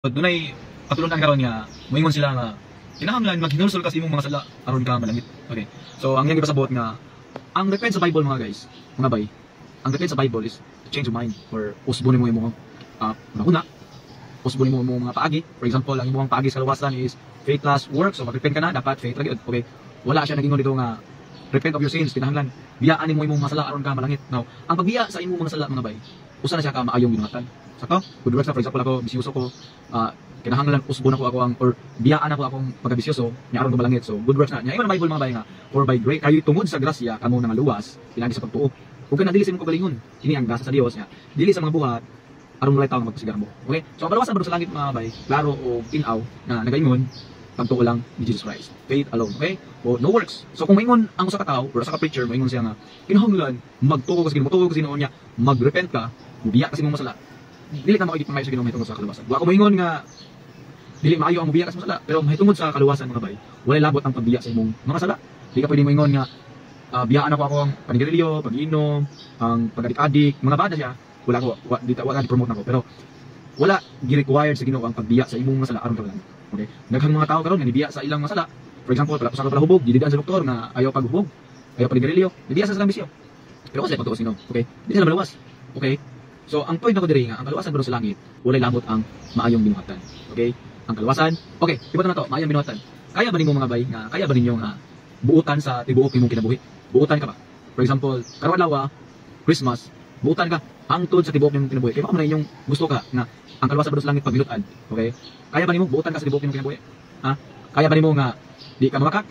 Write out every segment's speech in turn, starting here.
Dunay katulunan karon nga moingon sila nga kinahanglan maghinulsol ka sa imong mga sala aron ka malangit. Okay. So ang iyang gipasabot nga ang repent sa Bible, mga guys, mga bay, ang repent sa Bible is to change your mind or usbon nimo imong una, usbon nimo imong mga paagi. For example, ang imong paagi sa kaluwasan is faith plus works. So mag-repent ka na, dapat faith ra gyud. Okay. Wala siya nagingon dito nga repent of your sins, kinahanglan biyaan nimo imong mga sala aron ka malangit. Now, ang pagbiya sa imong mga sala, mga bay, usa na siya ka maayong binuhatan. Sakto? Good works na. For example, ako, bisyoso ko, kinahanglan usbon ako ako ang or biyaan ako akong pagkabisyoso nya aron ko malangit. So good works na. Nya ingon ang Bible, mga bay, nga for by grace kayo, tungod sa grasya kamo nangaluwas pinaagi sa pagtuo. Ug kana dili sa imong kaugalingon. Kini ang grasya sa Dios nya dili sa mga buhat aron walay tawo magpasigarbo. Okay? So ang kaluwasan sa langit, mga bay, klaro o tin-aw na nagaingon pagtuo lang ni Jesus Christ. Faith alone, okay? O no works. So kung maingon ang usa ka tawo or usa ka preacher, maingon siya nga kinahanglan magtuo ka sa Ginoo, motuo ka sa Ginoo niya, magrepent ka, mubiya ka sa imong masala. Dili ka maoy gipangayo sa Ginoo mahitungod sa kaluwasan. Wa ko moingon nga dili maayo ang mubiya ka sa masala, pero mahitungod sa kaluwasan, mga bay, walay labot ang pagbiya sa imong mga sala. Di ka pwede moingon nga biyaan ako akong panigarilyo, pag-inom, ang pag-adik-adik, mga bada siya. Wala ko, wa, di, wala di promote nako, pero wala gi-required sa Ginoo ang pagbiya sa imong mga sala aron ka malangit. Okay? Daghang mga tao karon nga nibiya sa ilang mga sala. For example, pala usa ka palahubog, gididaan sa doktor nga ayaw paghubog, ayaw panigarilyo, nibiya sa silang bisyo. Pero kasi pagtuo sa Ginoo, okay? Di sila maluwas. Okay? So, ang point nako diri nga ang kaluwasan sa langit, walay labot ang maayong binuhatan. Okay? Ang kaluwasan, okay, iba na to, maayong binuhatan. Kaya ba nimo, mga bay, nga kaya ba ninyo nga buutan sa tibuok imong kinabuhi? Buutan ka ba? For example, karong adlaw, Christmas, buutan ka hangtod sa tibuok imong kinabuhi. Kay mao man inyong gusto ka nga ang kaluwasan sa langit pagbinutan. Okay? Kaya ba nimo buutan ka sa tibuok imong kinabuhi? Ha? Kaya ba nimo nga di ka mamakak?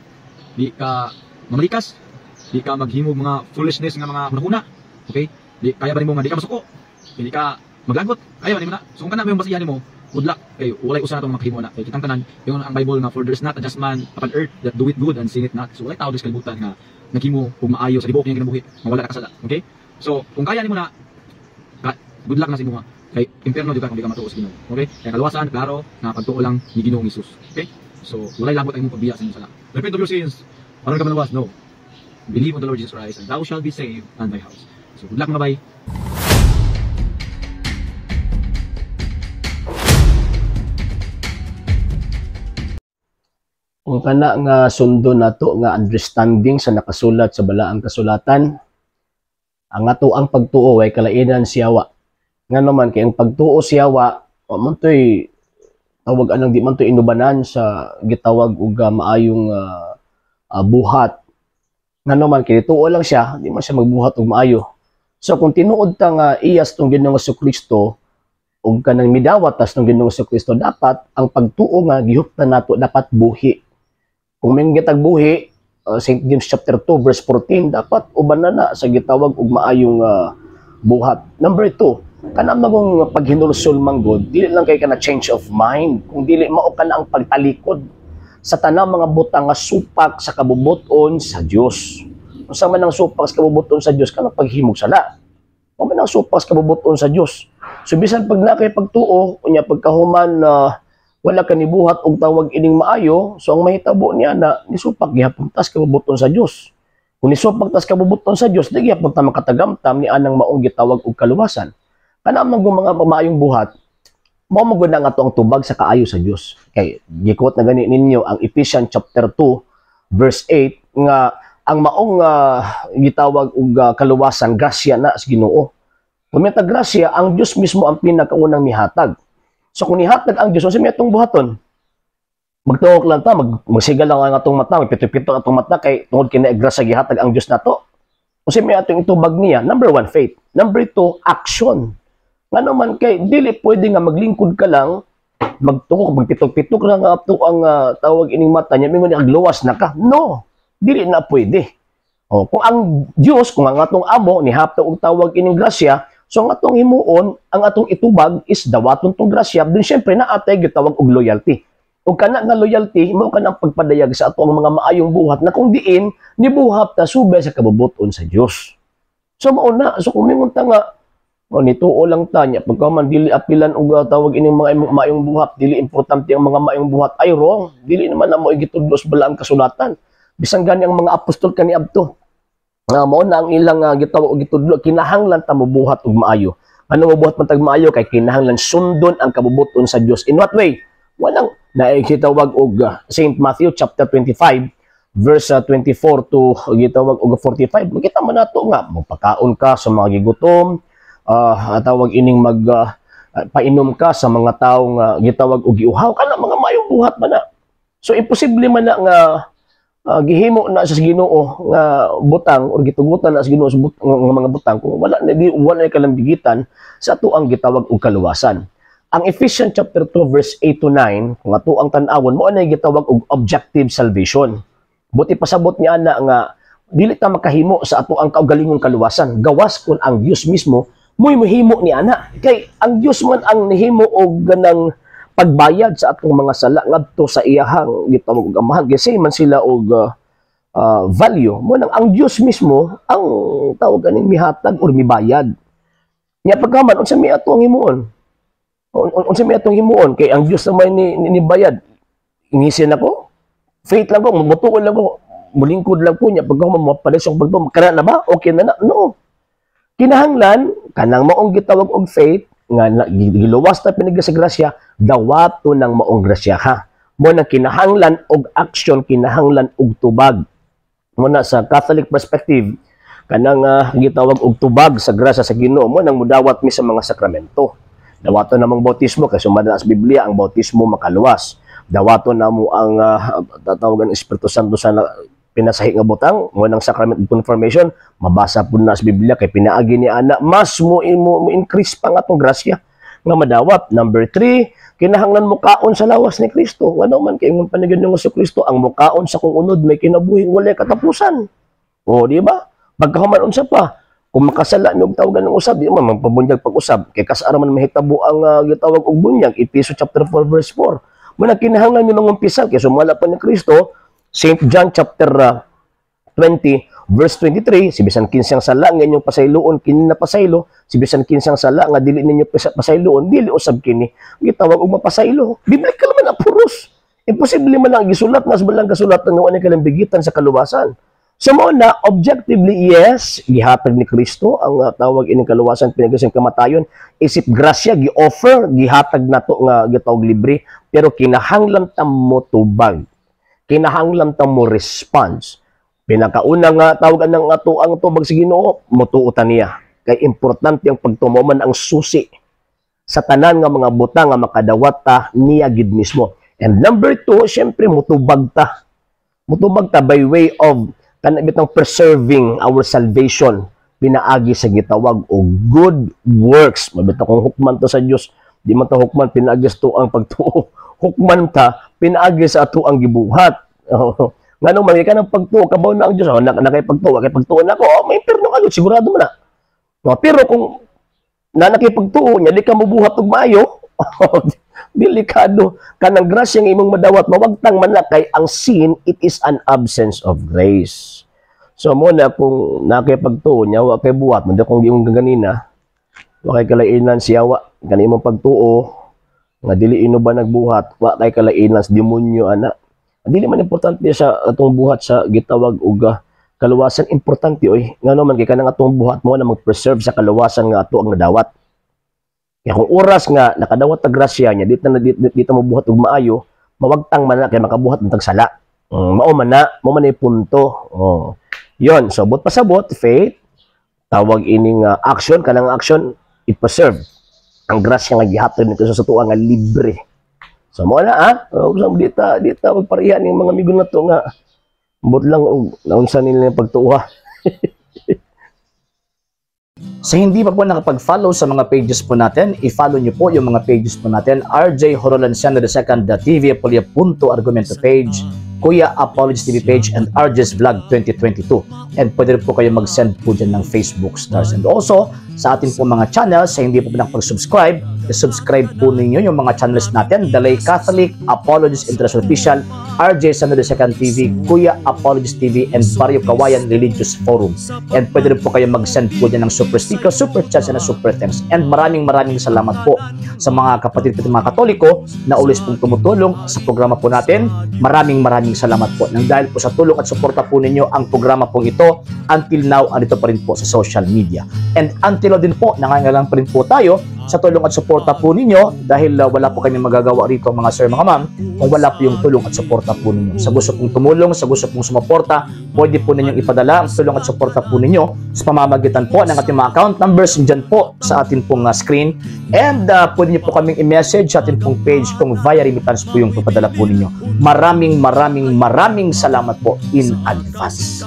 Di ka mamalikas? Di ka maghimo mga foolishness nga mga hunahuna? Okay? Di kaya ba nimo nga di ka masuko? Hindi ka maglagot? Kaya ba nimo na? So kung kana mo yung basihan nimo, good luck kay walay usa natong makahimo na. Kay kitang tanan, yung ang Bible nga for there's not a just man upon earth that doeth good and sinneth not. So walay tao sa kalibutan nga naghimo og maayo sa tibuok niyang kinabuhi nga wala nakasala. Okay? So kung kaya nimo na, good luck na sa imuha. Kay impierno jud ka kung di ka matuo sa Ginoo. Okay? Kaya kaluwasan, klaro na pagtuo lang ni Ginoong Hesus. Okay? So walay labot ang imong pagbiya sa imong sala. Repent of your sins aron ka maluwas. No. Believe on the Lord Jesus Christ and thou shalt be saved and thy house. So good luck, mga bay. Kung kana nga sundo nato nga understanding sa nakasulat sa balaang kasulatan, ang ato ang pagtuo ay kalainan siyawa. Nga naman kay ang pagtuo siyawa, wa man to'y tawag anang di man to'y inubanan sa gitawag og maayong buhat. Nga naman kay tuo lang siya, di man siya magbuhat og maayo. So kung tinuod ta nga iyas tong Ginoong Kristo ug kanang midawat tas tong Ginoong Kristo, dapat ang pagtuo nga gihuptan nato dapat buhi. Kung may gitag buhi, St. James chapter 2 verse 14, dapat uban na na sa gitawag og maayong buhat. Number 2, kana magong paghinulsol manggod, dili lang kay kana change of mind, kung dili mao kana ang pagtalikod sa tanang mga butang nga supak sa kabubuton sa Dios. Unsa man ang supak sa kabubuton sa Dios? Kana paghimog sala. Mao man ang supak sa kabubuton sa Dios. So bisan pag na kay pagtuo, unya pagkahuman na wala ka nibuhat og tawag ining maayo, so ang mahitabo niya na nisupak gihapon tas kabubuton sa Dios. Kung nisupak tas kabubuton sa Dios, di gihapon ta makatagamtam ni anang maong gitawag og kaluwasan. Kana man mga maayong buhat, mao man gud na nga ato ang tubag sa kaayo sa Dios. Kay gikot na gani ninyo ang Ephesians chapter 2 verse 8 nga ang maong gitawag og kaluwasan, grasya na sa Ginoo. Kung may grasya, ang Dios mismo ang pinakaunang mihatag. So kung nihatag ang Dios, unsa may atong buhaton? Magtuok lang ta, magsigal lang ang atong mata, magpito-pito ang atong mata kay tungod kay grasya gihatag ang Dios nato. Unsa may atong itubag niya? Number 1, faith. Number 2, action. Ngano man kay dili pwede nga maglingkod ka lang, magtuok, magpitok-pitok lang ang ato ang tawag ining mata niya, mingon niya agluwas na ka. No, dili na pwede. O, kung ang Dios, kung ang atong amo nihatag og tawag ining grasya, so ang atong himuon, ang atong itubag is dawaton tong grasya, dun syempre na atay gitawag og loyalty. Ug kana nga loyalty mao kanang pagpadayag sa atong mga maayong buhat na kung diin nibuhat ta subay sa kabubuton sa Dios. So mao na, so kung mingon ta nga o nituo lang ta nya pagka man dili apilan og tawag ining mga maayong buhat, dili importante ang mga maayong buhat, ay wrong. Dili naman na mo gitudlo sa balaang kasulatan. Bisan gani ang mga apostol kaniadto nga mao na ang ilang gitawag og gitudlo, kinahanglan ta mobuhat og maayo. Ano, mabuhat man tag maayo kay kinahanglan sundon ang kabubuton sa Dios. In what way? Walang naikitawag og St. Matthew chapter 25 verse 24 to gitawag og 45. Makita man nato nga magpakaon ka sa mga gigutom, tawag ining mag painom ka sa mga tawo nga gitawag og giuhaw, kana mga maayong buhat man na. So imposible man na nga gihimo na sa Ginoo nga butang or gitugutan na sa Ginoo sa nga mga butang kung wala na, di wala na kalambigitan sa ato ang gitawag og kaluwasan. Ang Ephesians chapter 2 verse 8 to 9, kung ato ang tan-awon, mo na gitawag og objective salvation. Buti pasabot niya na nga dili ta makahimo sa ato ang kaugalingong kaluwasan gawas kun ang Dios mismo mo'y mohimo ni ana, kay ang Dios man ang nihimo og ganang pagbayad sa atong mga sala ngadto sa iyahang gitawag og Amahan, kasi man sila og value mo nang ang Dios mismo ang tawag kaning mihatag or mibayad niya. Pagkaman, unsa may ato ang himuon? Unsa may atong himuon kay ang Dios naman ni bayad? Ingisin ako, faith lang ko, mutuo lang ko, mulingkod lang ko niya, pagka mapalis ang pagtuo, kana na ba okay na na? No, kinahanglan kanang maong gitawag og faith nga giluwas ta pinag sa grasya, dawato ng maong grasya, ha. Mo na kinahanglan og action, kinahanglan og tubag. Mo na sa Catholic perspective, kanang gitawag og tubag sa grasya sa Ginoo, mo nang mudawat mi sa mga sakramento. Dawato namang bautismo kay sumala sa Biblia ang bautismo makaluwas. Dawato namo ang tatawagan Espiritu Santo sa pinasahi nga butang, mo nang sacrament of confirmation, mabasa pud na sa Biblia kay pinaagi ni ana mas mo increase pa nga atong grasya nga madawat. Number 3, kinahanglan mukaon sa lawas ni Kristo. Ngano man kay ingon pa ni Ginoong Kristo, ang mukaon sa kong unod may kinabuhi walay katapusan. O, di ba? Pagkahuman, unsa pa? Kung makasala mi og tawagan ng usab, di man magpabunyag pag-usab kay kasara man mahitabo ang gitawag og bunyag, Epeso chapter 4 verse 4. Muna kinahanglan mi mangumpisal kay sumala pa ni Kristo, St. John chapter 20 verse 23, si bisan kinsang sala nga inyong pasayloon, kini na pasaylo, si bisan kinsang sala nga dili ninyo pasayloon, dili usab kini gitawag og mapasaylo. Biblical man apuros. Imposible man ang gisulat nga sa balang kasulatan nga wala kalambigitan sa kaluwasan. So mo na objectively, yes, gihatag ni Kristo ang tawag ining kaluwasan pinaagi sa kamatayon isip grasya, gi-offer, gihatag nato nga gitawag libre, pero kinahanglan ta mo tubag, kinahanglan ta mo response. Pinakauna nga tawag ng ato ang tubag sa Ginoo, motuo ta niya kay importante ang pagtumo man ang susi sa tanan nga mga butang nga makadawat ta niya gid mismo. And number two, syempre mutubag ta, mutubag ta by way of kana bitang preserving our salvation pinaagi sa gitawag og good works. Mabita kung hukman ta sa Dios, di man ta hukman pinaagi sa ang pagtuo, hukman ta pinaagi sa ato ang gibuhat. Ngano man ka ng pagtuo, kabaw na ang Dios, oh, na kay pagtuo, kay pagtuo na ko, oh, may impierno ka sigurado mo na. No, pero kung na nakipagtuo niya, di ka mubuhat og maayo, delikado kanang grasya nga imong madawat mawagtang man na, kay ang sin, it is an absence of grace. So mo na kung nakipagtuo niya wa kay buhat mo, kung yung ganina, wa kay kalainan siya, wa kani imong pagtuo nga dili ino ba nagbuhat, wa kay kalainan sa demonyo ana. Dili man importante sa atong buhat sa gitawag og kaluwasan. Importante oy, ngano man kay kanang atong buhat mo na mag-preserve sa kaluwasan nga ato ang nadawat. Kaya kung oras nga nakadawat ta grasya niya, dito na dito, dito mo buhat og maayo, mawagtang man na kay makabuhat ng tagsala. Mao man na, mo man ay punto. Oh. Yon, so but pasabot, faith, tawag ining action, kanang action i-preserve ang grasya nga gihatag nito sa tuwa nga libre. So mo na ah, oh, dita dita magparehan yung mga amigo na to nga but lang og naunsa nila yung pagtuwa. Sa hindi pa po nakapag-follow sa mga pages po natin, i-follow nyo po yung mga pages po natin. RJ Horolanciano II, TV Apolia Punto Argumento page, Kuya Apologies TV page, and RJ's Vlog 2022. And pwede rin po kayo mag-send po dyan ng Facebook stars. And also, sa ating po mga channels, sa hindi po nakapag-subscribe, I-subscribe po ninyo yung mga channels natin, The Lay Catholic, Apologist International Official, RJ San Second TV, Kuya Apologist TV, and Barrio Kawayan Religious Forum. And pwede rin po kayo mag-send po dyan ng super sticker, super chat, and super thanks. And maraming maraming salamat po sa mga kapatid po, mga Katoliko na always pong tumutulong sa programa po natin. Maraming maraming salamat po. Nang dahil po sa tulong at suporta po ninyo, ang programa pong ito until now andito pa rin po sa social media. And until now din po, nangangailangan pa rin po tayo sa tulong at suporta po ninyo dahil wala po kami magagawa rito, mga sir, mga ma'am, kung wala po yung tulong at suporta po ninyo. Sa gusto pong tumulong, sa gusto pong sumuporta, pwede po ninyong ipadala ang tulong at suporta po ninyo sa pamamagitan po ng ating mga account numbers dyan po sa atin pong screen. And pwede niyo po kaming i-message sa atin pong page kung via remittance po yung papadala po ninyo. Maraming maraming maraming salamat po in advance.